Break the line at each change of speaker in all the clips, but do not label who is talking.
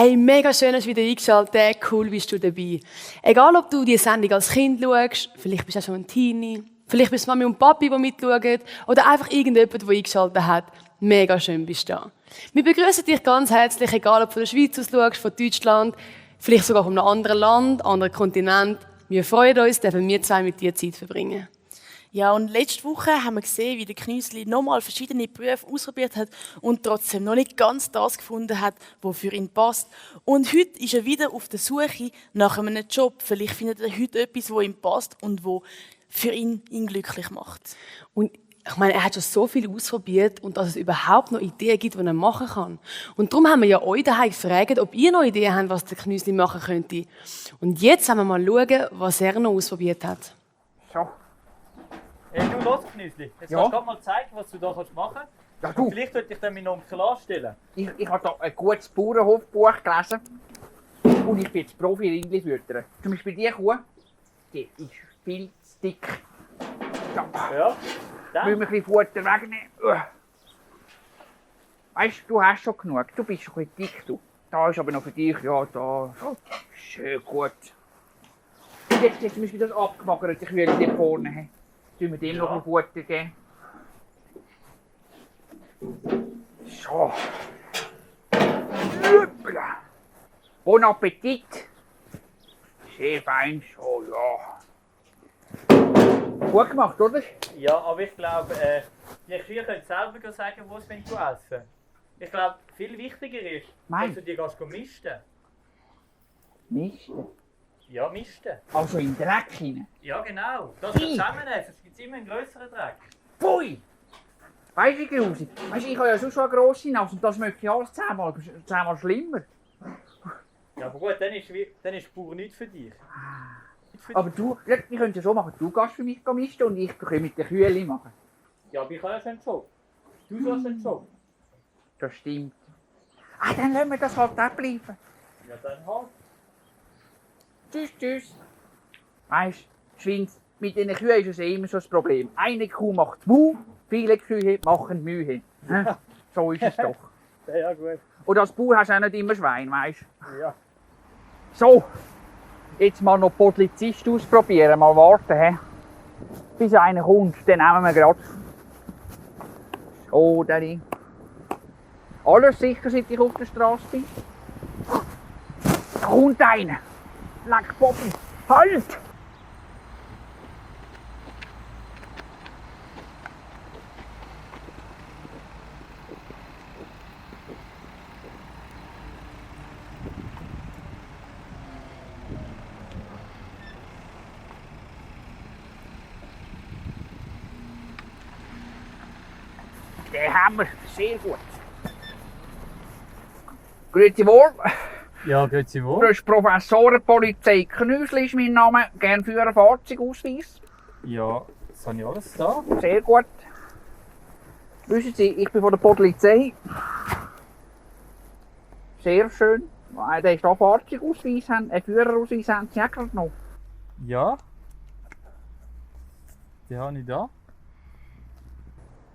Hey, mega schön, dass du wieder eingeschaltet. Cool bist du dabei. Egal, ob du die Sendung als Kind schaust, vielleicht bist du auch schon ein Teenie, vielleicht bist du Mami und Papi, die mitschauen, oder einfach irgendjemand, der eingeschaltet hat. Mega schön bist du da. Wir begrüßen dich ganz herzlich, egal ob du von der Schweiz aus schaust, von Deutschland, vielleicht sogar von einem anderen Land, anderen Kontinent. Wir freuen uns, dass wir zwei mit dir Zeit verbringen.
Ja, und letzte Woche haben wir gesehen, wie der Knüsli nochmal verschiedene Berufe ausprobiert hat und trotzdem noch nicht ganz das gefunden hat, was für ihn passt. Und heute ist er wieder auf der Suche nach einem Job. Vielleicht findet er heute etwas, was ihm passt und was für ihn glücklich macht.
Und ich meine, er hat schon so viel ausprobiert und dass es überhaupt noch Ideen gibt, die er machen kann. Und darum haben wir ja euch daheim gefragt, ob ihr noch Ideen habt, was der Knüsli machen könnte. Und jetzt haben wir mal schauen, was er noch ausprobiert hat.
So.
Hey, du los, Knüsli. Jetzt
Ja.
kannst du mal zeigen, was du da machen kannst.
Ja, du.
Und vielleicht sollte ich dann meinen Onkel anstellen.
Ich habe hier ein gutes Bauernhofbuch gelesen und ich bin jetzt Profi in Rindli-Füttern. Zum Beispiel die Kuh, die ist viel zu dick. Da
Ja.
müssen
Dann?
wir ein bisschen Futter wegnehmen. Weißt du, du hast schon genug. Du bist schon ein bisschen dick. Du. Da ist aber noch für dich, ja, da. Schön gut. Und jetzt zum Beispiel das abgemagerte Kühe hier vorne. He. Tun wir dem noch ein Futter geben. So. Üppla. Bon Appetit. Sehr fein, so, ja. Gut gemacht, oder?
Ja, aber ich glaube, die Kühe können selber sagen, wo sie essen. Ich glaube, viel wichtiger ist,
Nein.
dass du die gehst misten.
Mist.
Ja, misten.
Also in den Dreck hinein.
Ja, genau. Das du zusammennehmen, sonst gibt es immer einen grösseren Dreck.
Pfui! Weißt du, wie grusig? Weißt du, ich habe ja sonst schon eine grosse Nase und das möchte ich alles zehnmal schlimmer.
Ja, aber gut, dann ist pur nichts für dich. Nicht für
Aber du, wir können es ja so machen, du gehst für mich misten und ich kann mit den Kühen machen.
Ja, aber ich habe ja schon einen Job. Du sollst einen Job.
Das stimmt. Ah, dann lassen wir das halt auch bleiben.
Ja, dann halt.
Tschüss, tschüss. Weißt du, mit den Kühen ist es immer so ein Problem. Eine Kuh macht Mu, viele Kühe machen Mühe. So ist es doch.
Ja, gut.
Und als Bauer hast du auch nicht immer Schwein, weißt du?
Ja.
So, jetzt mal noch Polizist ausprobieren, mal warten. He. Bis einer kommt, den nehmen wir gerade. So, Daddy. Alles sicher, seit ich auf der Straße bin. Da kommt einer. Leck Bobby. Halt! Den haben wir. Sehr gut. Grüezi wohl.
Ja, grüezi wohl.
Das ist Professorenpolizei Knüsli ist mein Name. Gern führen Fahrzeugausweis.
Ja, das habe ich alles da.
Sehr gut. Wissen Sie, ich bin von der Polizei. Sehr schön. Der ist auch Fahrzeugausweis, einen Führerausweis haben Sie auch gerade noch.
Ja. Die habe ich da.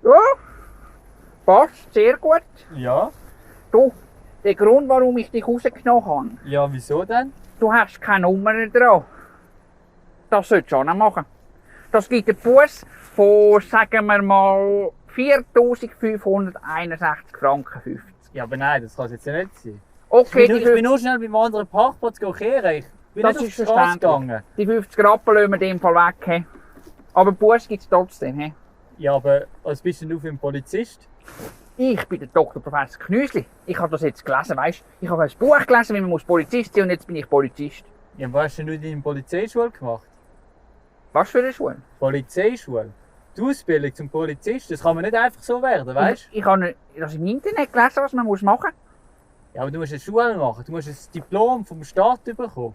Ja, passt, sehr gut.
Ja.
Du, der Grund, warum ich dich rausgenommen habe,
Ja, wieso denn?
du hast keine Nummer dran. Das solltest du auch nicht machen. Das gibt einen Buß von, sagen wir mal, 4.561 Franken 50.
Ja, aber nein, das kann es jetzt ja nicht sein.
Okay,
Ich bin nur schnell beim anderen Parkplatz kehren. Ich bin
das
nicht auf
ist
die Straße
verständlich.
gegangen.
Die 50 Rappen lassen wir in dem Fall weg. He. Aber Buß gibt es trotzdem. He.
Ja, aber was bist denn du für ein Polizist?
Ich bin der Dr. Professor Knüsli. Ich habe das jetzt gelesen, weißt? Ich habe ein Buch gelesen, wie man Polizist sein muss, und jetzt bin ich Polizist.
Ja, was hast denn du in deiner Polizeischule gemacht?
Was für eine Schule?
Polizeischule? Die Ausbildung zum Polizist, das kann man nicht einfach so werden, weißt du?
Ich habe das im Internet gelesen, was man machen muss.
Ja, aber du musst eine Schule machen, du musst ein Diplom vom Staat bekommen.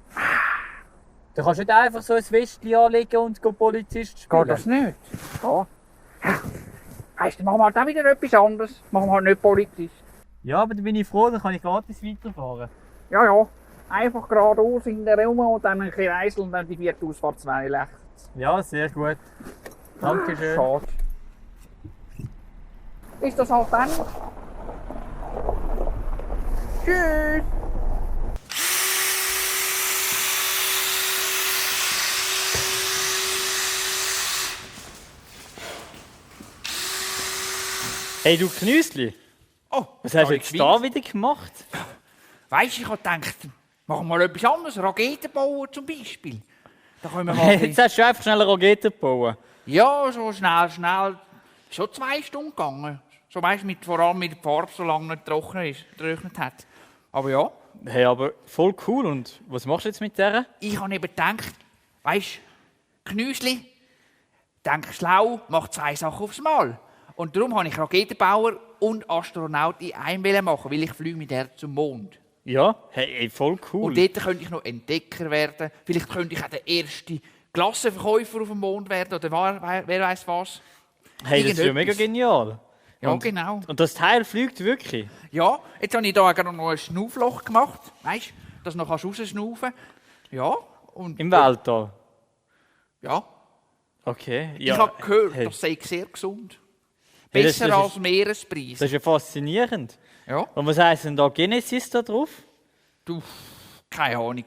Du kannst nicht einfach so ein Westchen anlegen und Polizist spielen.
Geht das nicht? Ja. Weißt du, machen wir halt auch wieder etwas anderes. Machen wir halt nicht Polizist.
Ja, aber dann bin ich froh, dann kann ich gratis weiterfahren.
Ja, ja. Einfach geradeaus in der Raum und dann ein bisschen Reisel und dann die vierte Ausfahrt 2 rechts.
Ja, sehr gut. Dankeschön.
Schade. Ist das halt dann? Tschüss!
Hey, du Knüsli,
Oh,
was hast du jetzt da wieder gemacht?
Weisst du, ich habe gedacht, machen wir mal etwas anderes. Raketen bauen zum Beispiel. Da können wir mal
Hey, jetzt hast du einfach schnell eine Rakete gebaut.
ja, so schnell. Schon 2 Stunden gegangen. So weisst du, vor allem mit der Farbe, so lange nicht getrocknet hat. Aber ja,
Hey, aber voll cool. Und was machst du jetzt mit der?
ich habe eben gedacht, weisst du, Knüsli, denk schlau, macht 2 Sachen aufs Mal. Und darum habe ich Raketenbauer und Astronaut in einem machen, weil ich fliege mit der zum Mond.
Ja, hey, voll cool.
Und dort könnte ich noch Entdecker werden. Vielleicht könnte ich auch der erste Klassenverkäufer auf dem Mond werden oder wer weiß was.
Hey, das ist ja
Irgendetwas.
mega genial.
Ja,
Und-
genau.
Und das Teil fliegt wirklich?
Ja, jetzt habe ich da gerade noch ein Schnaufloch gemacht, weißt du, dass du noch rausschnaufen kannst. Ja, und
Im Weltall?
ja,
Okay.
ich
Ja,
habe gehört,
hey.
das sei sehr gesund.
Hey,
Besser
das ist-
als Meerespreis.
Das ist ja faszinierend.
Ja,
Und was heisst denn da Genesis da drauf?
du, keine Ahnung.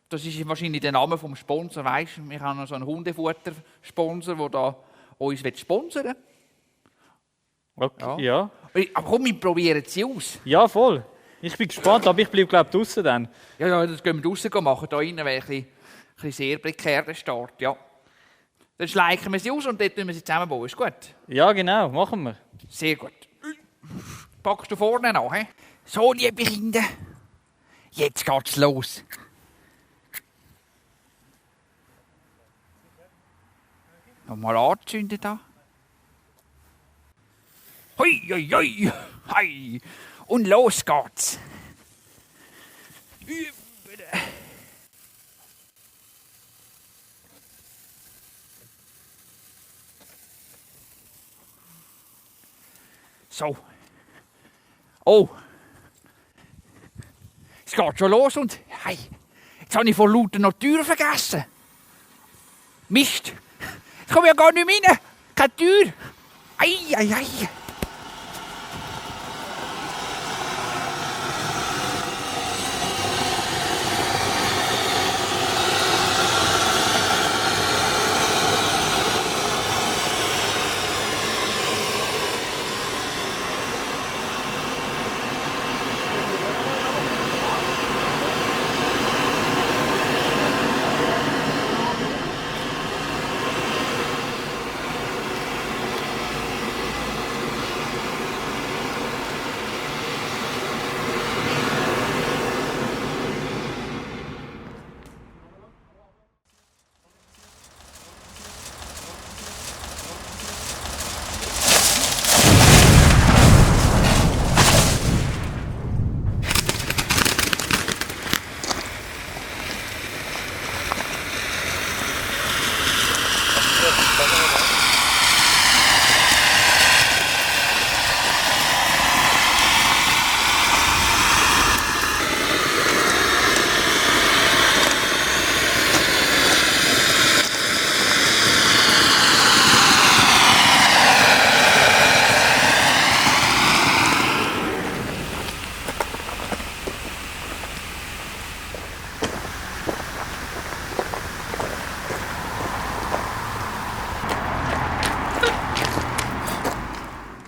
Das ist wahrscheinlich der Name vom Sponsor, weißt du. Wir haben noch so einen Hundefutter-Sponsor, der da uns sponsern will.
Okay.
Ja.
Ja.
Aber komm, wir probieren es aus.
Ja, voll. Ich bin gespannt, aber ich bleibe, glaube ich, draußen dann.
Ja, das gehen wir draussen machen. Hier innen wäre ein bisschen sehr prekär der Start, ja. Dann schleichen wir sie aus und dort tun wir sie zusammenbauen. Ist gut?
Ja, genau, machen wir.
Sehr gut. Packst du vorne an, he? So, liebe Kinder. Jetzt geht's los. Nochmal anzünden da. Hui, hui, hui, hei. Und los geht's. So. Oh. Es geht schon los und hey, jetzt habe ich vor lauter noch die Tür vergessen. Mist. Jetzt komme ich ja gar nicht mehr rein. Keine Tür. Ei, ei, ei.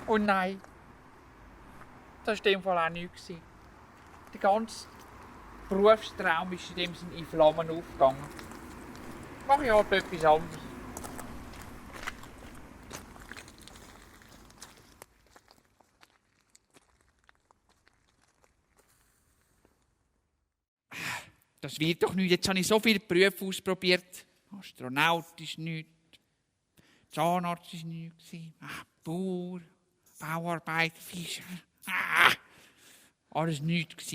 Oh nein. Das war in dem Fall auch nichts. Der ganze Berufstraum ist in dem Sinne in Flammen aufgegangen. Mach ich halt etwas anderes. Das wird doch nicht. Jetzt habe ich so viele Berufe ausprobiert. Astronaut ist nichts. Zahnarzt ist nichts. Bauer, Bauarbeiter, Fischer. Alles nichts.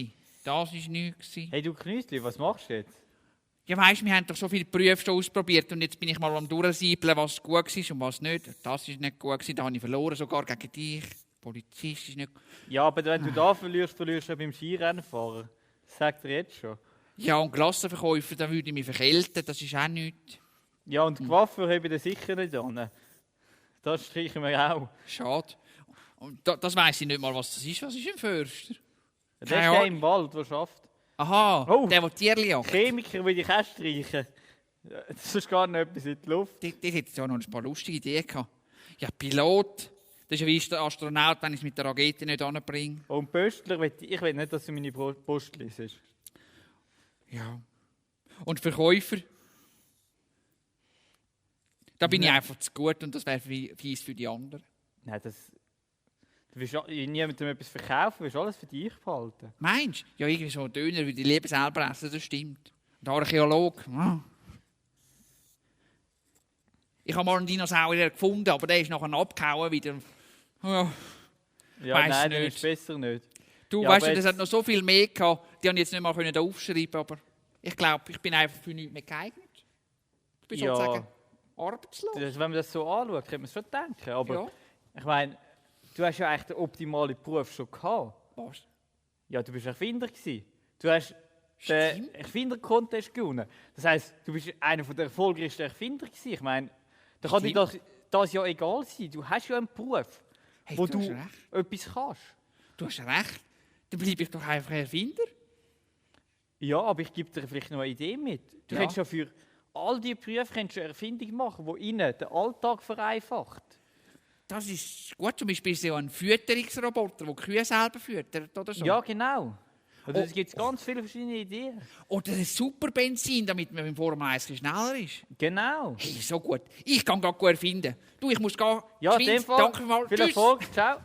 Das war nichts.
Hey, du Knüsli, was machst du jetzt?
Ja, weisst, wir haben doch so viele Berufe schon ausprobiert und jetzt bin ich mal am Durchsiebeln, was gut war und was nicht. Das ist nicht gut, da habe ich verloren, sogar gegen dich. Polizist ist nicht.
Ja, aber wenn du da verlierst, verlierst du ja beim Skirennen fahren. Das sagt er jetzt schon.
Ja, und Klassenverkäufer, da würde ich mich verkälten, das ist auch nichts.
Ja, und die Waffe habe ich dir sicher nicht an. Das streichen wir auch.
Schade. Und das weiss ich nicht mal, was das ist. Was ist ein Förster?
Der ist
Keine
der
Ahnung.
im Wald, der schafft.
Aha,
Oh.
der Tierli jagt.
Chemiker will ich auch streichen. Das ist gar nicht etwas in die Luft.
Der hätte ja noch ein paar lustige Ideen gehabt. Ja, Pilot, Das ist ja wie der Astronaut, wenn ich es mit der Rakete nicht anbringe.
Und Pöstler, ich will nicht, dass du meine Post liest.
Ja. Und Verkäufer? Da bin ich einfach zu gut und das wäre fies für die anderen.
Nein, du willst niemandem etwas verkaufen, du willst alles für dich behalten.
Meinst du? Ja, irgendwie so Döner würde ich lieber selber essen, das stimmt. Und Archäolog. Ich habe mal einen Dinosaurier gefunden, aber der ist nachher abgehauen wieder. Ja,
Ja, nein, dann ist besser nicht.
Du
ja,
weißt, das hat noch so viel mehr gehabt, die habe ich jetzt nicht mal aufschreiben, aber ich glaube, ich bin einfach für nichts mehr geeignet. Ich bin sozusagen arbeitslos.
Wenn man das so anschaut, könnte man es schon denken. Aber
Ja.
ich meine, du hast ja eigentlich den optimalen Beruf schon gehabt.
Was?
Ja, du bist Erfinder gewesen. Du hast den Erfinder-Contest gewonnen. Das heisst, du bist einer der erfolgreichsten Erfinder gewesen. Ich meine, da kann dir das ja egal sein. Du hast ja einen Beruf,
Hey,
wo
du
du
hast recht.
etwas kannst.
Du hast recht. Dann bleibe ich doch einfach Erfinder.
Ja, aber ich gebe dir vielleicht noch eine Idee mit. Du
Ja.
könntest ja für all diese Berufe eine Erfindung machen, die ihnen den Alltag vereinfacht.
Das ist gut. Zum Beispiel ist ja ein Fütterungsroboter, der Kühe selber füttert oder so.
Ja, genau. Also
Oh.
es gibt ganz viele verschiedene Ideen.
Oder ein super Benzin, damit man beim Formel 1 schneller ist.
Genau.
Hey, so gut. Ich kann gerade gut erfinden. Du, ich muss gehen.
Ja, in
Geschwind.
dem Fall.
Danke mal.
Viel
Tschüss.
Erfolg. Ciao.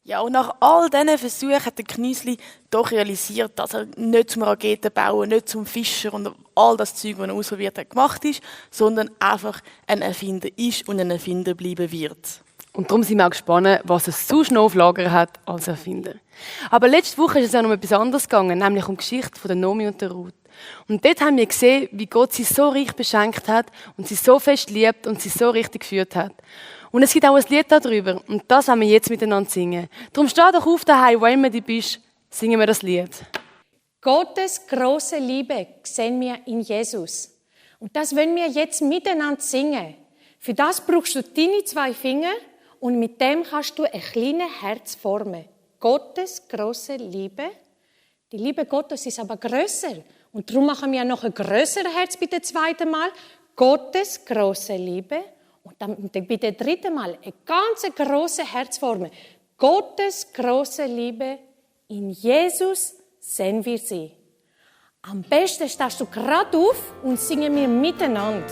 Ja, und nach all diesen Versuchen hat der Kniesli doch realisiert, dass er nicht zum Raketenbauer, nicht zum Fischer und all das Zeug, das er ausprobiert hat, gemacht ist, sondern einfach ein Erfinder ist und ein Erfinder bleiben wird.
Und darum sind wir auch gespannt, was es sonst noch auf Lager hat als Erfinder. Aber letzte Woche ist es auch noch etwas anderes gegangen, nämlich um die Geschichte von der Nomi und der Ruth. Und dort haben wir gesehen, wie Gott sie so reich beschenkt hat und sie so fest liebt und sie so richtig geführt hat. Und es gibt auch ein Lied darüber und das wollen wir jetzt miteinander singen. Darum steh doch auf daheim, wo immer du bist, singen wir das Lied.
Gottes große Liebe sehen wir in Jesus. Und das wollen wir jetzt miteinander singen. Für das brauchst du deine 2 Finger und mit dem kannst du ein kleines Herz formen. Gottes große Liebe. Die Liebe Gottes ist aber größer. Und darum machen wir noch ein größeres Herz bei dem 2. Mal. Gottes große Liebe. Und dann bei dem 3. Mal ein ganz grosses Herz formen. Gottes große Liebe, in Jesus sehen wir sie. Am besten stehst du gerade auf und singen wir miteinander.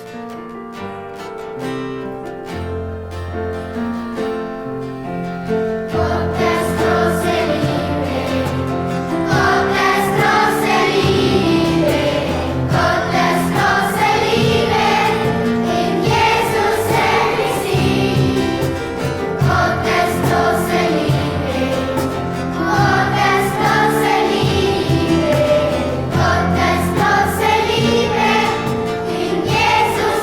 Gottes große Liebe, in Jesus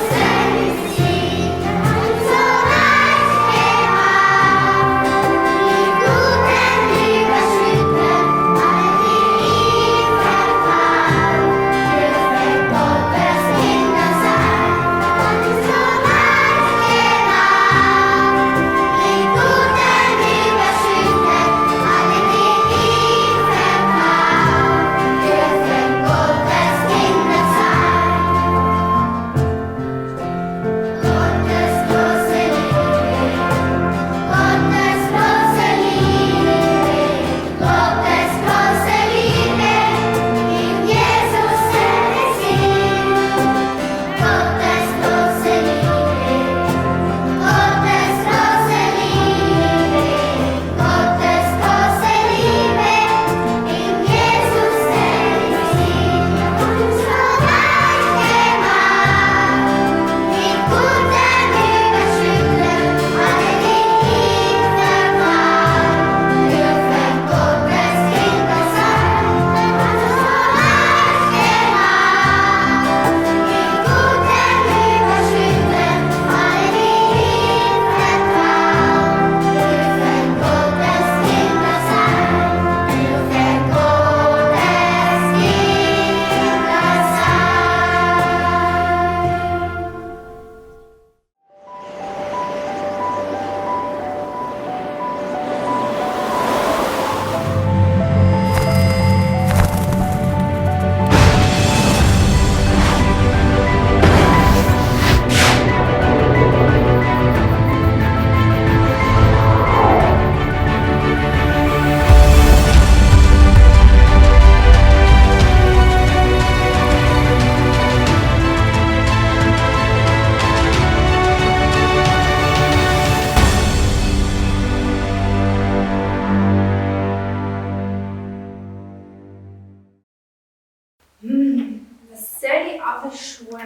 alle Schuhe.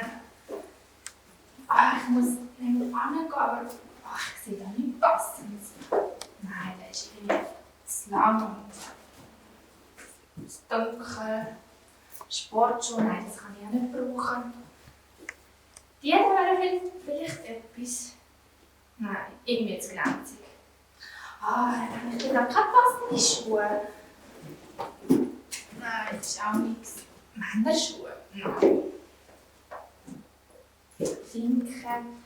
Ich muss länger hingehen, aber ich sehe da nichts Passendes. Nein, das ist irgendwie zu lang und zu dunkel. Sportschuhe, nein, das kann ich auch nicht brauchen. Die wären vielleicht etwas. Nein, irgendwie zu glänzig. Dann habe ich da keine passenden Schuhe. Nein, das ist auch nichts. Männerschuhe? Nein. Finken.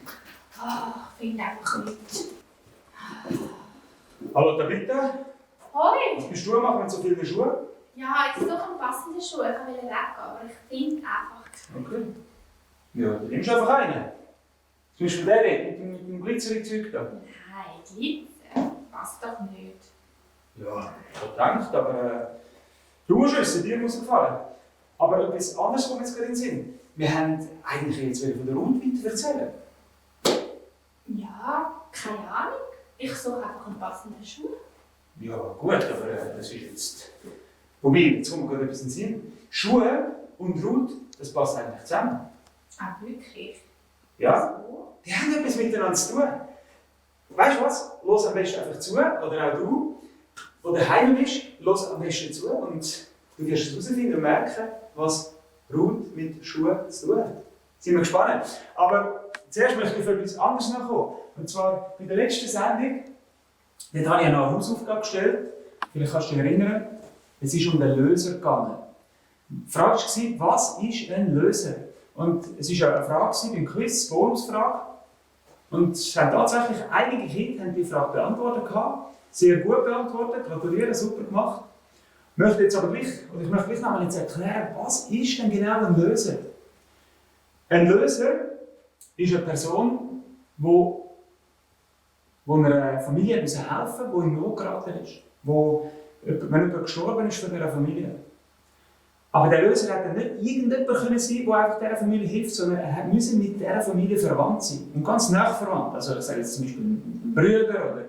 Ich finde einfach nichts.
Hallo Tabitha,
Hoi!
was bist du machen mit so vielen Schuhen?
Ja, jetzt doch einen passenden Schuh. Ich wollte weg, aber ich finde einfach.
Okay. Ja, dann nimmst du einfach einen. Zum Beispiel den mit dem Glitzerig-Zeug da.
Nein, Glitzer passt doch nicht.
Ja, ich habe gedacht, aber du musst wissen, dir muss es gefallen. Aber etwas anderes kommt jetzt gerade in den Sinn. Wir haben eigentlich jetzt wieder von der Rundweite erzählen.
Ja, keine Ahnung. Ich suche einfach einen passenden Schuh.
Ja, gut, aber das ist jetzt... Wobei, jetzt kommt mir gerade etwas in den Sinn. Schuhe und Rut, das passt eigentlich zusammen.
Ah, wirklich?
Ja,
So?
die haben etwas miteinander zu tun. Weißt du was? Los am besten einfach zu, oder auch du, der daheim bist, los am besten zu und du wirst es herausfinden und merken, was Rut mit Schuhen zu tun hat. Sind wir gespannt. Aber zuerst möchte ich für etwas anderes noch kommen. Und zwar bei der letzten Sendung, dort habe ich noch eine Hausaufgabe gestellt. Vielleicht kannst du dich erinnern. Es ist um den Löser gegangen. Die Frage war, was ist ein Löser? Und es war eine Frage beim Quiz, eine Bonusfrage. Und es haben tatsächlich einige Kinder die Frage beantwortet. Sehr gut beantwortet, gratuliere, super gemacht. Ich möchte jetzt noch mal jetzt erklären, was ist denn genau ein Löser? Ein Löser ist eine Person, die einer Familie helfen muss, die in Not geraten ist. Wenn jemand gestorben ist von dieser Familie. Aber der Löser hätte nicht irgendjemand sein, der einfach dieser Familie hilft, sondern er musste mit dieser Familie verwandt sein. Und ganz nah verwandt. Also, ich sage jetzt zum Beispiel ein Bruder oder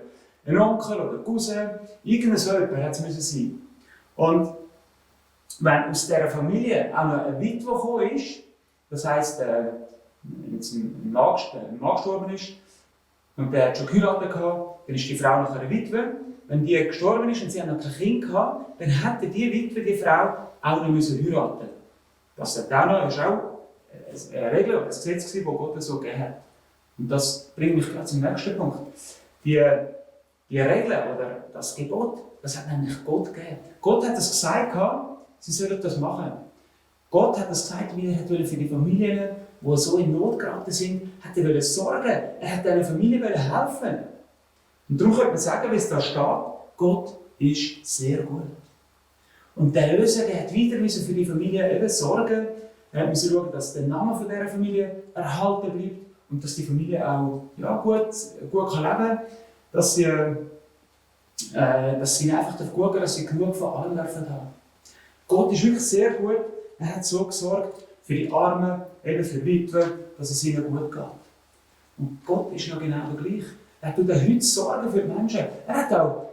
ein Onkel oder ein Cousin. Irgendein so jemand hätte es sein. Und wenn aus dieser Familie auch noch eine Witwe gekommen ist, das heisst, wenn jetzt ein Mann gestorben ist und der hat schon geheiratet gehabt, dann ist die Frau noch eine Witwe. Wenn die gestorben ist und sie hat noch kein Kind gehabt, dann hätte die Witwe, die Frau, auch noch heiraten müssen. Das ist auch eine Regel oder ein Gesetz, das Gott so gegeben hat. Und das bringt mich gleich zum nächsten Punkt. Die Regel oder das Gebot, das hat nämlich Gott gegeben. Gott hat es gesagt, sie sollen das machen. Gott hat es gesagt, wie er für die Familien, die so in Not geraten sind, hat er sorgen. Er hat dieser Familie helfen. Und darum könnte man sagen, wie es da steht, Gott ist sehr gut. Und der Löser, der hat weiter für die Familie eben sorgen. Er musste schauen, dass der Name von dieser Familie erhalten bleibt und dass die Familie auch gut leben kann. Dass sie einfach dafür gut gehen, dass sie genug von allem haben. Gott ist wirklich sehr gut. Er hat so gesorgt für die Armen, eben für die Witwen, dass es ihnen gut geht. Und Gott ist noch genau der gleiche. Er tut auch heute Sorgen für die Menschen. Er hat auch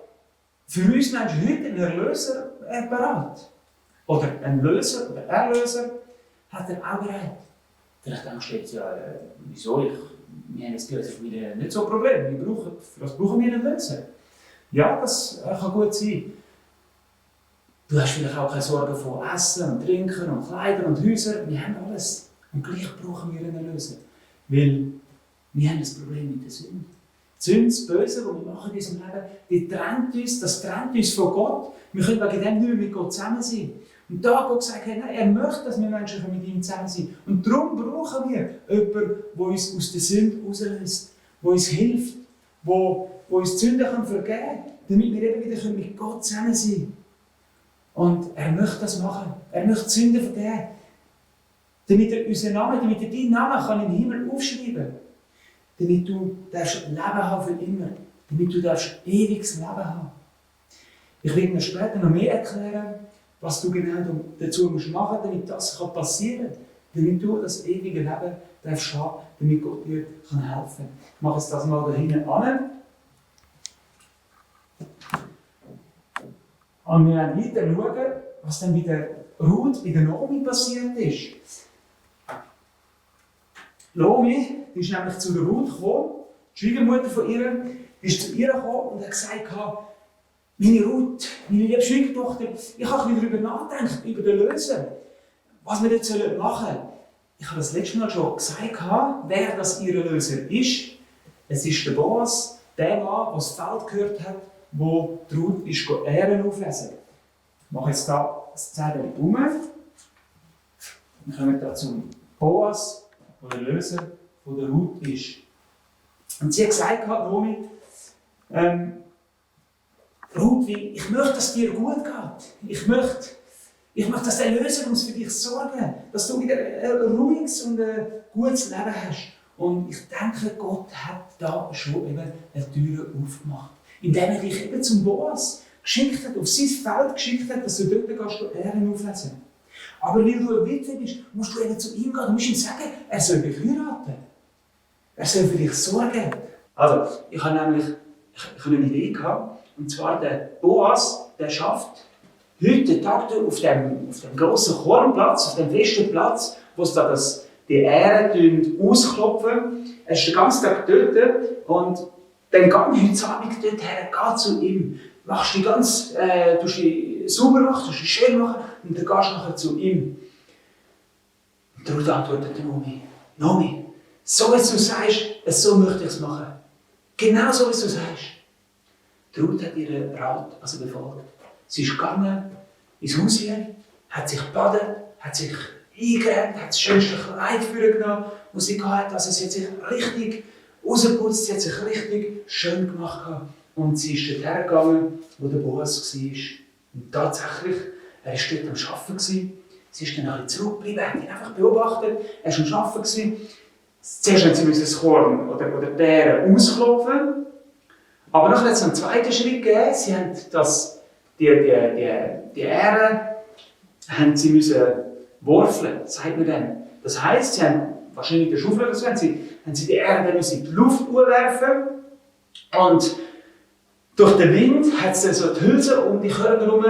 für uns Menschen heute einen Erlöser bereit. Oder einen Löser oder Erlöser hat er auch bereit. Vielleicht denkst du jetzt, wieso? Wir haben jetzt bei unserer Familie nicht so ein Problem. Was brauchen wir einen Löser? Ja, das kann gut sein. Du hast vielleicht auch keine Sorgen von Essen und Trinken und Kleidern und Häusern. Wir haben alles. Und gleich brauchen wir einen Löser. Weil wir haben das Problem mit der Sünde. Die Sünde, das Böse, das wir machen in unserem Leben, das trennt uns von Gott. Wir können wegen dem nicht mehr mit Gott zusammen sein. Und da hat Gott gesagt, nein, er möchte, dass wir Menschen mit ihm zusammen sind. Und darum brauchen wir jemanden, der uns aus der Sünde herauslöst, der uns hilft, der uns die Sünde vergeben kann, damit wir eben wieder mit Gott zusammen sein können. Und er möchte das machen. Er möchte die Sünde vergeben. Damit er deinen Namen kann im Himmel aufschreiben kann. Damit du Leben haben für immer. Damit du ewiges Leben haben. Ich werde dir später noch mehr erklären, was du genau dazu machen musst, damit das passieren kann. Damit du das ewige Leben haben darfst, damit Gott dir helfen kann. Ich mache jetzt das mal da hinten an. Und wir werden weiter schauen, was dann bei der Ruth, bei der Naomi passiert ist. Naomi, die ist nämlich zu der Ruth gekommen, die Schwiegermutter von ihr, die ist zu ihr gekommen und hat gesagt, meine Ruth, meine liebe Schwiegertochter, ich habe ein bisschen darüber nachgedacht, über den Löser, was wir jetzt machen sollen. Ich habe das letzte Mal schon gesagt, wer das ihr Löser ist. Es ist der Boas, der Mann, der das Feld gehört hat, wo die Ruth ist Ähren auflesen. Ich mache jetzt hier das Zettel um. Dann kommen wir zum Boas, der der Löser von der Ruth ist. Und sie hat gesagt, Naomi, Ruth, ich möchte, dass es dir gut geht. Ich möchte, dass der Löser uns für dich sorgen, dass du wieder ein ruhiges und ein gutes Leben hast. Und ich denke, Gott hat da schon eben eine Tür aufgemacht, indem er dich eben zum Boas geschickt hat, auf sein Feld geschickt hat, dass du dort Ähren auflesen. Aber weil du eine Witwe bist, musst du eben zu ihm gehen. Du musst ihm sagen, er soll dich heiraten. Er soll für dich sorgen. Also, ich habe nämlich eine Idee gehabt. Und zwar der Boas, der schafft heute den Tag auf dem grossen Kornplatz, auf dem festen Platz, wo es da die Ähren ausklopfen. Er ist den ganzen Tag dort und dann geh heute Abend dort her, geh zu ihm. Machst die ganz, tust die sauber machen, tust die schön machen und dann gehst du nachher zu ihm. Und Ruth antwortet Naomi, so wie du sagst, so möchte ich es machen. Genau so wie du sagst. Die Ruth hat ihren Rat befolgt. Sie ist gegangen ins Haus hier, hat sich gebadet, hat sich eingerämt, hat das schönste Kleid vorgenommen, das sie hatte. Also sie hat sich richtig rausgeputzt, sie hat sich richtig schön gemacht. Und sie ist dort hergegangen, wo der Boas war. Und tatsächlich, er war dort am Arbeiten. Sie ist dann ein bisschen zurückgeblieben, hat ihn einfach beobachtet. Er war am Arbeiten. Zuerst mussten sie das Korn oder die Ähren ausklopfen. Aber nachher hat es einen zweiten Schritt gegeben. Sie haben die Ähren haben sie müssen worfeln, sagt man dann. Das heisst, sie haben wahrscheinlich den Schaufel oder so, haben sie die Ähren dann in die Luft werfen. Und durch den Wind hat es dann so die Hülse um die Körner herum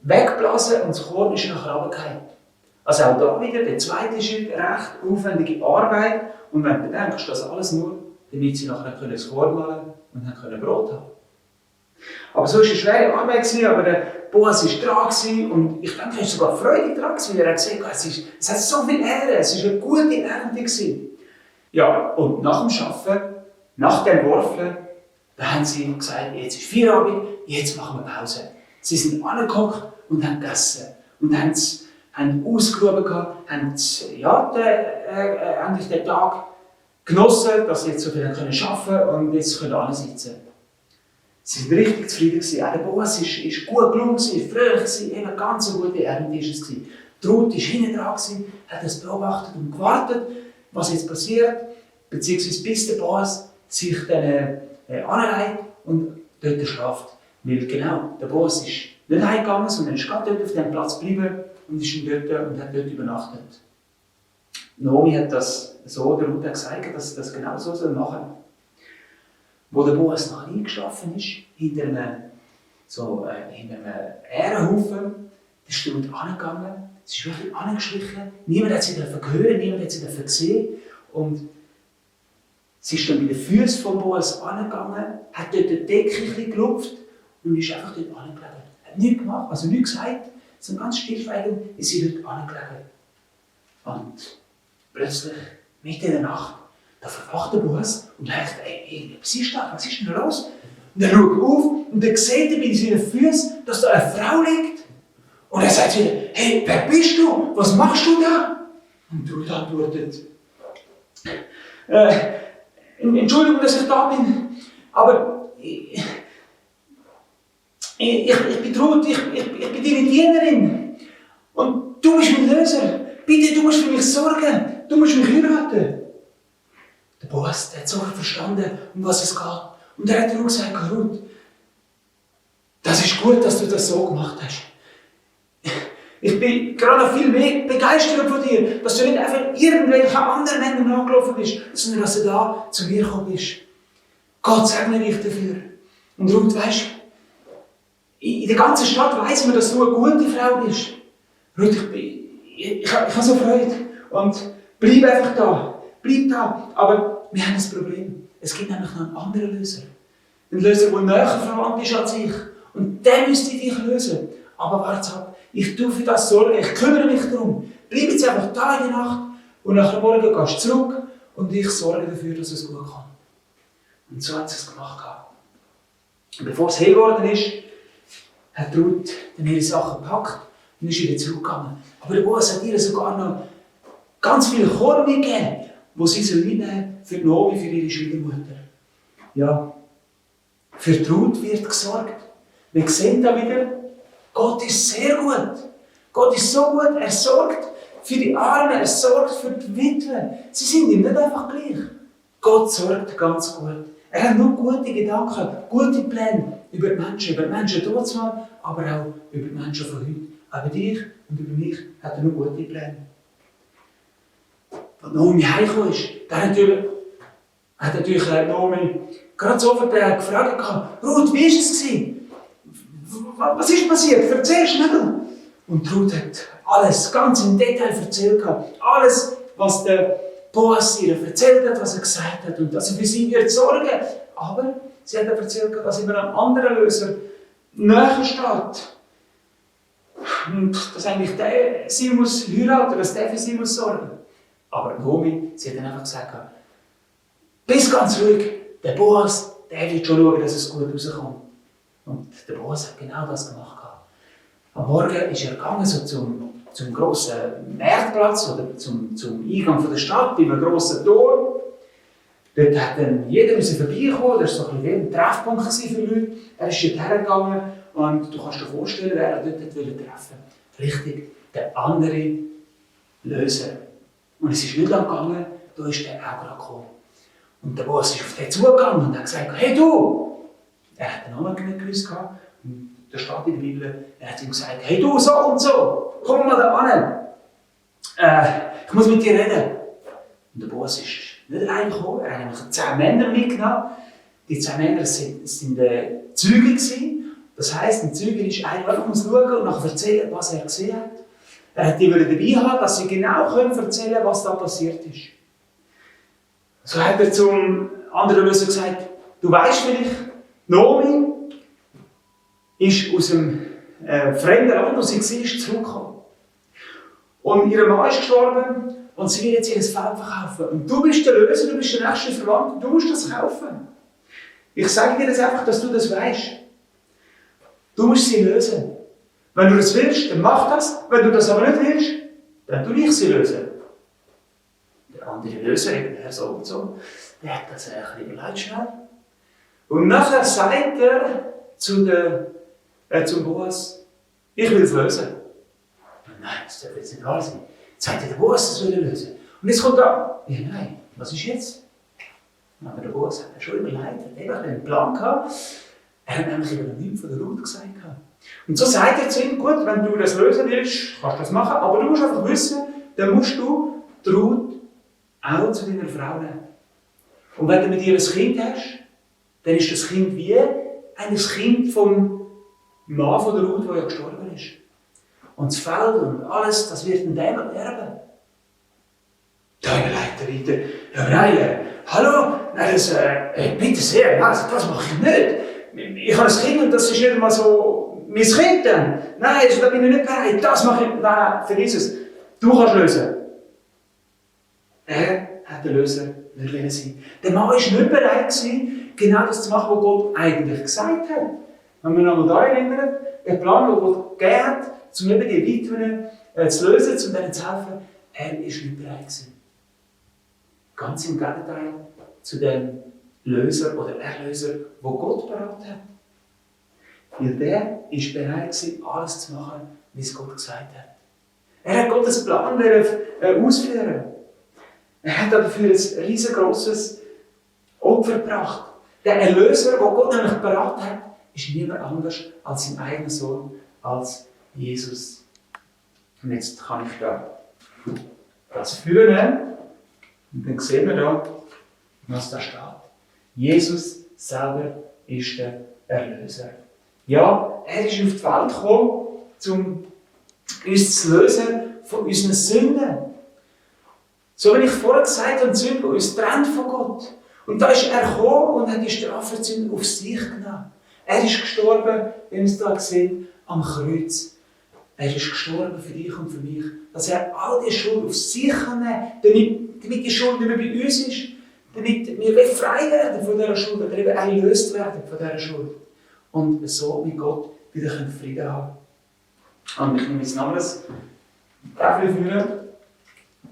weggeblasen und das Korn ist nachher runtergefallen. Also auch da wieder der zweite Schritt, recht aufwendige Arbeit. Und wenn du denkst, das alles nur, damit sie nachher das Korn malen und dann Brot haben. Aber so war es eine schwere Arbeit, aber der Boas war dran und ich denke, er war sogar freudig dran, weil er gesehen hat, es hat so viel Ehre, es war eine gute Ernte. Ja, und nach dem Arbeiten, nach dem Worfeln, da haben sie gesagt, jetzt ist Feierabend, jetzt machen wir Pause. Sie sind angeguckt und haben gegessen und haben ausgerufen, haben endlich den Tag genossen, dass sie jetzt so viel arbeiten können und jetzt können alle sitzen. Sie waren richtig zufrieden. Auch der Boas war gut gelungen, fröhlich, eben eine ganz gute Ernte war es. Die Ruth war hinten dran, hat das beobachtet und gewartet, was jetzt passiert, beziehungsweise bis der Boas sich dann anlegt und dort schlaft. Weil genau, der Boas ist nicht heimgegangen, sondern ist gerade dort auf dem Platz geblieben und ist dort und hat dort übernachtet. Naomi hat das so der Ruth gesagt, dass sie das genau so machen soll. Wo der Boas nachher eingeschlafen ist, hinter einem Ährenhaufen, ist die Ruth angegangen, sie ist wirklich angeschlichen, niemand hat sie hören, niemand hat sie sehen. Und sie ist dann bei den Füßen von Boas angegangen, hat dort die Decke gelupft und ist einfach dort angelegen. Hat nichts gemacht, also nichts gesagt, sondern ganz stillschweigend ist sie dort angelegen. Und plötzlich, mitten in der Nacht, da verwacht der Boas und denkt, was ist da? Was ist denn los? Und er schaut auf und er sieht bei seinen Füßen, dass da eine Frau liegt. Und er sagt wieder, hey, wer bist du? Was machst du da? Und Ruth antwortet, Entschuldigung, dass ich da bin, aber ich bin Ruth, ich bin deine Dienerin. Und du bist mein Löser. Bitte, du musst für mich sorgen. Du musst mich heiraten. Der Boas, der hat so verstanden, um was es geht. Und er hat auch gesagt, Ruth, das ist gut, dass du das so gemacht hast. Ich bin gerade noch viel mehr begeistert von dir, dass du nicht einfach irgendwelchen anderen Männern nachgelaufen bist, sondern dass du da zu mir gekommen bist. Gott segne dich dafür. Und Ruth, weisst du, in der ganzen Stadt weiss man, dass du eine gute Frau bist. Ruth, ich habe so Freude. Und bleib einfach da. bleib da. Aber wir haben ein Problem. Es gibt nämlich noch einen anderen Löser. Ein Löser, der näher verwandt ist als ich. Und der müsste dich lösen. Aber warte ab, ich tue für das Sorgen, ich kümmere mich darum. Bleib jetzt einfach da in der Nacht und nach dem Morgen gehst du zurück und ich sorge dafür, dass es gut kommt. Und so hat sie es gemacht. Und bevor es hell geworden ist, hat Ruth dann ihre Sachen gepackt und ist wieder zurückgegangen. Aber der Boas hat ihr sogar noch ganz viel Korn mitgegeben, die sie mitnehmen für Nomi, für ihre Schwiegermutter. Ja, für die Ruth wird gesorgt. Wir sehen da wieder, Gott ist sehr gut. Gott ist so gut, er sorgt für die Armen, er sorgt für die Witwen. Sie sind ihm nicht einfach gleich. Gott sorgt ganz gut. Er hat nur gute Gedanken, gute Pläne über die Menschen dort mal, aber auch über die Menschen von heute. Über dich und über mich hat er nur gute Pläne. Als Naomi heimgekommen ist, hat natürlich Naomi gerade so gefragt, Ruth, wie war es? Was ist passiert? Erzähl schnell! Und Ruth hat alles ganz im Detail erzählt. Alles, was der Boas ihr erzählt hat, was er gesagt hat und dass er für sie wird sorgen. Aber sie hat erzählt, dass immer ein anderer Löser näher steht. Und dass eigentlich der sie muss heiraten, dass der für sie muss sorgen. Aber Naomi, sie hat dann einfach gesagt, bist ganz ruhig, der Boas, der wird schon schauen, dass es gut rauskommt. Und der Boas hat genau das gemacht. Am Morgen ist er gegangen so zum grossen Marktplatz oder zum Eingang der Stadt, bei einem grossen Tor. Dort hat dann jeder vorbeikommen, das war so ein Treffpunkt für Leute. Er ist dort hergegangen und du kannst dir vorstellen, wer er dort treffen wollte. Richtig, der andere Löser. Und es ist nicht lang gegangen, da ist der auch gerade gekommen. Und der Boas ist auf den zugegangen und hat gesagt, hey du! Er hat den Namen nicht gewusst. Und da steht in der Bibel, er hat ihm gesagt, hey du, so und so, komm mal da an. Ich muss mit dir reden. Und der Boas ist nicht reingekommen, er hat nämlich 10 Männer mitgenommen. Die 10 Männer sind Zeugen. Das heisst, ein Zeuge ist einer, der einfach schauen und nachher erzählen, was er gesehen hat. Er hat die dabei haben, dass sie genau erzählen können, was da passiert ist. So hat er zum anderen Löser gesagt, du weißt vielleicht, Naomi ist aus einem fremden Land, wo sie war, zurückgekommen. Und ihr Mann ist gestorben und sie will jetzt ihr Feld verkaufen. Und du bist der Löser, du bist der nächste Verwandte, du musst das kaufen. Ich sage dir jetzt einfach, dass du das weißt. Du musst sie lösen. Wenn du das willst, dann mach das. Wenn du das aber nicht willst, dann tu ich sie lösen. Der andere Löser, der so und so, der hat das ein bisschen überlegt schnell. Und nachher sagt er zum Boas, ich will es lösen. Nein, das darf jetzt nicht wahr sein. Jetzt sagt der Boas, das will er lösen. Und jetzt kommt er, ja nein, was ist jetzt? Aber der Boas hat schon überlegt, er hat einen Plan gehabt. Er hat nämlich über den Namen von der Ruth gesagt. Und so sagt er zu ihm, gut, wenn du das lösen willst, kannst du das machen, aber du musst einfach wissen, dann musst du die Ruth auch zu deiner Frau nehmen. Und wenn du mit ihr ein Kind hast, dann ist das Kind wie ein Kind vom Mann von der Ruth, der ja gestorben ist. Und das Feld und alles, das wird in dem erben. Da überlegt er weiter. Ja, nein, hallo, nein, das, bitte sehr, nein, das mache ich nicht. Ich habe ein Kind und das ist nicht einmal so mein Kind dann. Nein, also, da bin ich nicht bereit, das mache ich nicht. Nein, vergiss es. Du kannst lösen. Er hat der Löser nicht sein. Der Mann war nicht bereit, genau das zu machen, was Gott eigentlich gesagt hat. Wenn wir noch mal erinnern, der Plan, den Gott gegeben hat, um eben die Witwen zu lösen, um ihnen zu helfen, er war nicht bereit. Ganz im Gegenteil zu dem Löser oder Erlöser, wo Gott beraten hat. Weil der war bereit, alles zu machen, wie es Gott gesagt hat. Er hat Gottes Plan ausführen. Er hat dafür ein riesengroßes Opfer gebracht. Der Erlöser, den Gott nämlich beraten hat, ist niemand anders als sein eigener Sohn, als Jesus. Und jetzt kann ich da das führen. Und dann sehen wir da, was da steht. Jesus selber ist der Erlöser. Ja, er ist auf die Welt gekommen, um uns zu lösen von unseren Sünden. So wie ich vorher gesagt habe, die Sünde uns trennt von Gott. Und da ist er gekommen und hat die Strafe der Sünde auf sich genommen. Er ist gestorben, wie wir es hier sehen, am Kreuz. Er ist gestorben für dich und für mich, dass er all die Schuld auf sich nehmen kann, damit die Schuld nicht mehr bei uns ist, damit wir frei werden von dieser Schuld oder eben erlöst werden von dieser Schuld. Und so mit Gott wieder Frieden haben. Und ich nehme jetzt noch ein Tafel führen,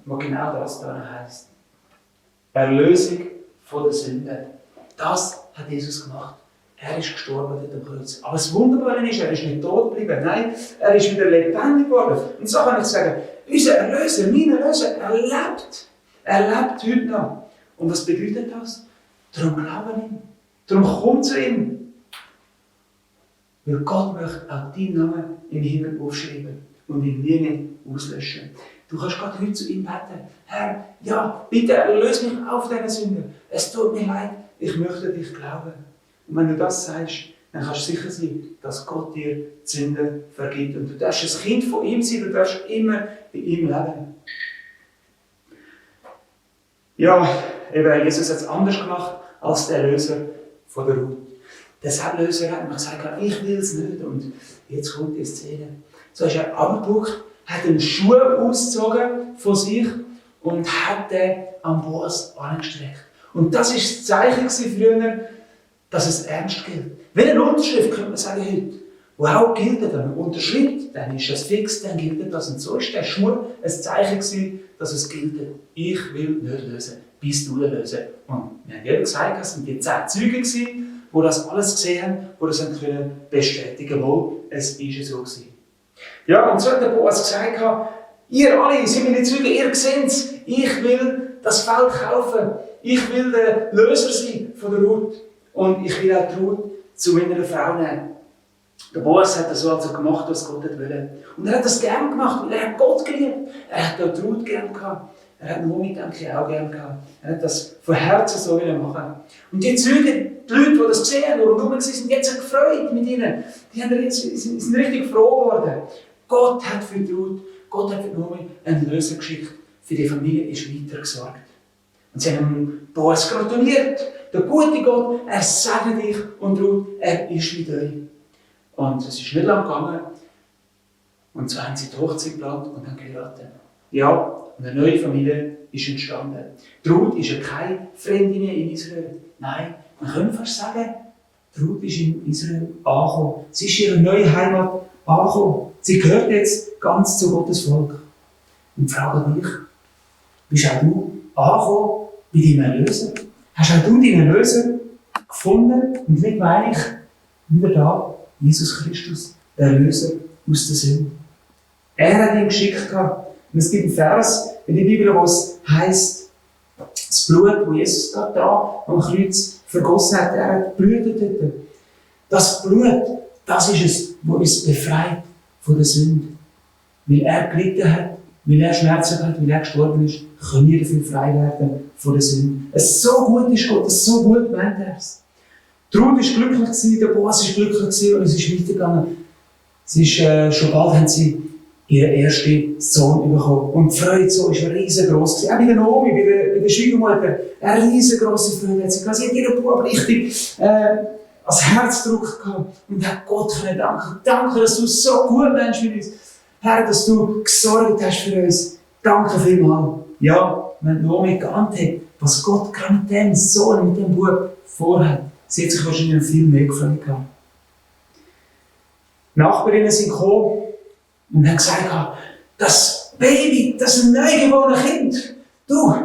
wo genau das da heisst. Erlösung von der Sünde. Das hat Jesus gemacht. Er ist gestorben dort am Kreuz. Aber das Wunderbare ist, er ist nicht tot geblieben. Nein, er ist wieder lebendig geworden. Und so kann ich sagen, unser Erlöser, mein Erlöser, er lebt. Er lebt heute noch. Und was bedeutet das? Darum glauben ihm. Darum komm zu ihm. Weil Gott möchte auch deinen Namen im Himmel aufschreiben und ihn nie nicht auslöschen. Du kannst gerade heute zu ihm beten. Herr, ja, bitte erlöse mich auf deine Sünde. Es tut mir leid, ich möchte dich glauben. Und wenn du das sagst, dann kannst du sicher sein, dass Gott dir die Sünde vergibt. Und du darfst ein Kind von ihm sein, du darfst immer bei ihm leben. Ja, eben, Jesus hat es anders gemacht als der Erlöser von der Ruth. Der Erlöser hat mir gesagt, ich will es nicht. Und jetzt kommt die Szene. So ist er abgebucht, hat einen Schuh ausgezogen von sich und hat den am Boas angestreckt. Und das war das Zeichen früher, dass es ernst gilt. Wie eine Unterschrift könnte man sagen heute, wo auch gilt, wenn man unterschreibt, dann ist das fix, dann gilt das. Und so ist der Schuh ein Zeichen gewesen, dass es gilt. Ich will nicht lösen, bis du lösen. Und wir haben ja gesagt, es sind die 10 Zeugen, die das alles gesehen haben, die das können bestätigen können, es ist so gewesen. Ja, und so hat der Boas gesagt, ihr alle seid meine Zeugen, ihr seht es, ich will das Feld kaufen, ich will der Löser sein von der Ruth und ich will auch die Ruth zu meiner Frau nehmen. Der Boas hat das so also gemacht, was Gott wollte. Und er hat das gern gemacht, weil er hat Gott geliebt. Er hat auch die Ruth gern gehabt. Er hat Nomi auch gern gehabt. Er hat das von Herzen so machen. Und die Zeugen, die Leute, die das gesehen haben, die rum sind jetzt gefreut mit ihnen. Die sind richtig froh geworden. Gott hat für die Ruth, Gott hat für Nomi eine Lösung geschickt. Für die Familie ist weiter gesorgt. Und sie haben Boas gratuliert. Der gute Gott, er segne dich und Ruth, er ist mit euch. Und es ist nicht lang gegangen. Und so haben sie die Hochzeit geplant und haben geheiratet. Ja, und eine neue Familie ist entstanden. Die Ruth ist ja keine Fremdin in Israel. Nein, man könnte fast sagen, die Ruth ist in Israel angekommen. Sie ist in ihre neue Heimat angekommen. Sie gehört jetzt ganz zu Gottes Volk. Und frage dich, bist auch du angekommen bei deinem Erlöser? Hast auch du deinen Erlöser gefunden? Und nicht meine ich wieder da, Jesus Christus, der Erlöser aus der Sünde. Er hat ihn geschickt gehabt. Und es gibt einen Vers in der Bibel, wo es heisst, das Blut, das Jesus gerade da am Kreuz vergossen hat, er hat geblutet dort. Das Blut, das ist es, das uns befreit von der Sünde. Weil er gelitten hat, weil er Schmerzen hat, weil er gestorben ist, können wir dafür frei werden von der Sünde. Es so gut ist Gott, es so gut meint er es. Die Ruth war glücklich gewesen, der Boas war glücklich gewesen und es ist weitergegangen. Schon bald haben sie ihren ersten Sohn bekommen. Und die Freude so war riesengroß gewesen. Auch bei der Naomi, bei der Schwiegermutter, eine riesengroße Freude hat sie gehabt. Sie hat ihren Bub richtig als Herzdruck gehabt und hat Gott danken. Danke, dass du so gut Mensch mit uns. Herr, dass du gesorgt hast für uns. Danke vielmals. Ja, wenn Naomi geahnt hat, was Gott gerade mit dem Sohn, mit dem Bub vorhat, sie hat sich wahrscheinlich viel mehr gefreut gehabt. Nachbarinnen sind gekommen und haben gesagt, das Baby, das neugeborene Kind, du,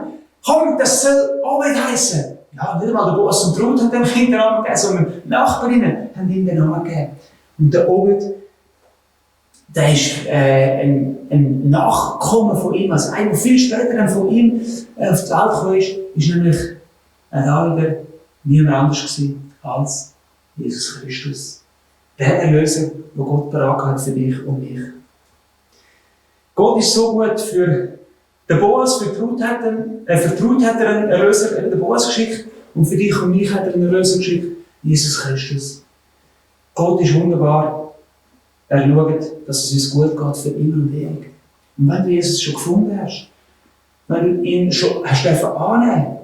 komm, das soll Obed heissen. Ja, nicht einmal der Boas und Ruth haben dem Kind den Namen gegeben, sondern Nachbarinnen haben ihm den Namen gegeben. Und der Obed, der ist ein Nachkommen von ihm, also einer, der viel später von ihm auf die Welt gekommen ist nämlich ein anderer, niemand anders gewesen als Jesus Christus. Der Erlöser, den Gott bereit hat für dich und mich. Gott ist so gut für den Boas, für die Ruth hat er einen Erlöser, den Boas geschickt, und für dich und mich hat er einen Erlöser geschickt, Jesus Christus. Gott ist wunderbar. Er schaut, dass es uns gut geht für immer und ewig. Und wenn du Jesus schon gefunden hast, wenn du ihn schon hast annehmen,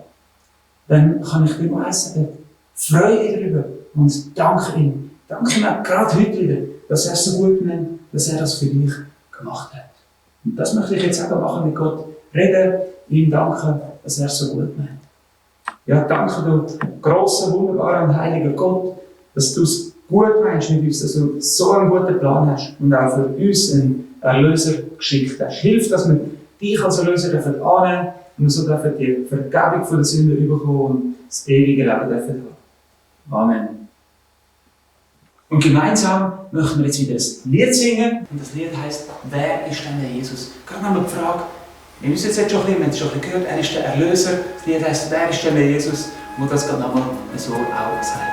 dann kann ich dir nur eins sagen, freue dich darüber und danke ihm. Danke ihm auch gerade heute wieder, dass er es so gut nimmt, dass er das für dich gemacht hat. Und das möchte ich jetzt auch machen mit Gott. Reden, ihm danken, dass er es so gut nimmt. Ja, danke du grosser, wunderbarer und heiliger Gott, dass du es gut meinst mit uns, dass du so einen guten Plan hast und auch für uns einen Erlöser geschickt hast. Hilf, dass wir dich als Erlöser annehmen dürfen und so dürfen die Vergebung von der Sünde bekommen und das ewige Leben dürfen haben. Amen. Und gemeinsam möchten wir jetzt wieder ein Lied singen. Und das Lied heisst, wer ist denn der Jesus? Gerade haben wir die Frage, wir wissen jetzt schon ein bisschen gehört, er ist der Erlöser. Das Lied heisst, wer ist denn der Jesus? Und das geht nochmal so auch sagen.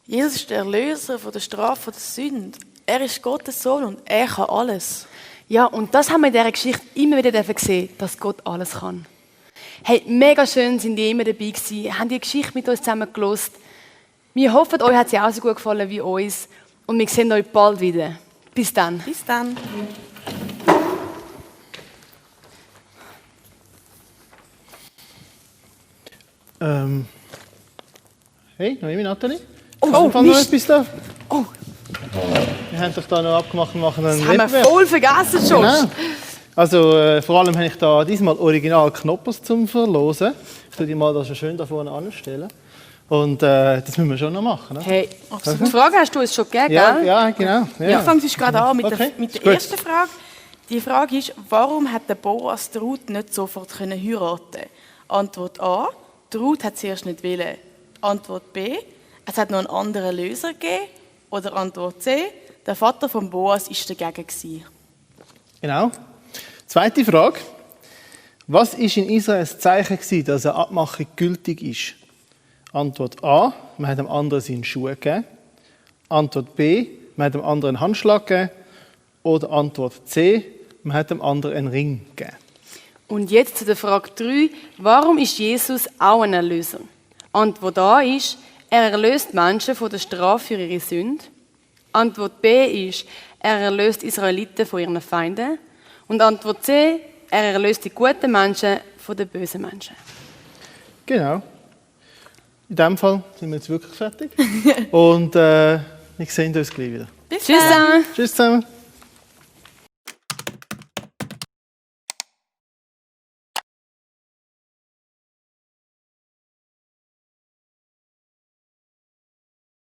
Jesus ist der Erlöser von der Strafe der Sünde. Er ist Gottes Sohn und er kann alles.
Ja, und das haben wir in dieser Geschichte immer wieder gesehen, dass Gott alles kann. Hey, mega schön sind die immer dabei gewesen, haben die Geschichte mit uns zusammen gehört. Wir hoffen, euch hat sie auch so gut gefallen wie uns. Und wir sehen euch bald wieder. Bis dann.
Bis dann.
Hey, Noemi, Nathalie?
Oh,
noch
Mist.
etwas da?
Oh.
Wir haben doch da noch abgemacht, wir machen einen
Das haben wir
Wettbewerb.
voll vergessen schon.
Genau. Also vor allem habe ich da diesmal Original Knoppers zum Verlosen. Ich tue die mal da schon schön da vorne anstellen. Und das müssen wir schon noch machen. Ne?
Hey, die Frage hast du uns schon gegeben,
Ja,
gell?
ja, genau. Ja.
Wir fangen gerade an mit
Okay,
der
ist gut.
ersten Frage. Die Frage ist, warum hat der Boas die Ruth nicht sofort heiraten? Antwort A, die Ruth hat zuerst nicht wollen. Antwort B, es hat noch einen anderen Löser gegeben. Oder Antwort C, der Vater von Boas war dagegen gewesen.
Genau. Zweite Frage. Was war in Israel das Zeichen gewesen, dass eine Abmachung gültig ist? Antwort A, man hat dem anderen seine Schuhe gegeben. Antwort B, man hat dem anderen einen Handschlag gegeben. Oder Antwort C, man hat dem anderen einen Ring gegeben.
Und jetzt zu der Frage 3. Warum ist Jesus auch ein Erlöser? Antwort A ist, er erlöst Menschen von der Strafe für ihre Sünde. Antwort B ist, er erlöst Israeliten von ihren Feinden. Und Antwort C, er erlöst die guten Menschen von den bösen Menschen.
Genau. In diesem Fall sind wir jetzt wirklich fertig. Und wir sehen uns gleich wieder.
Bis Tschüss.
Tschüss zusammen.
Tschüss zusammen.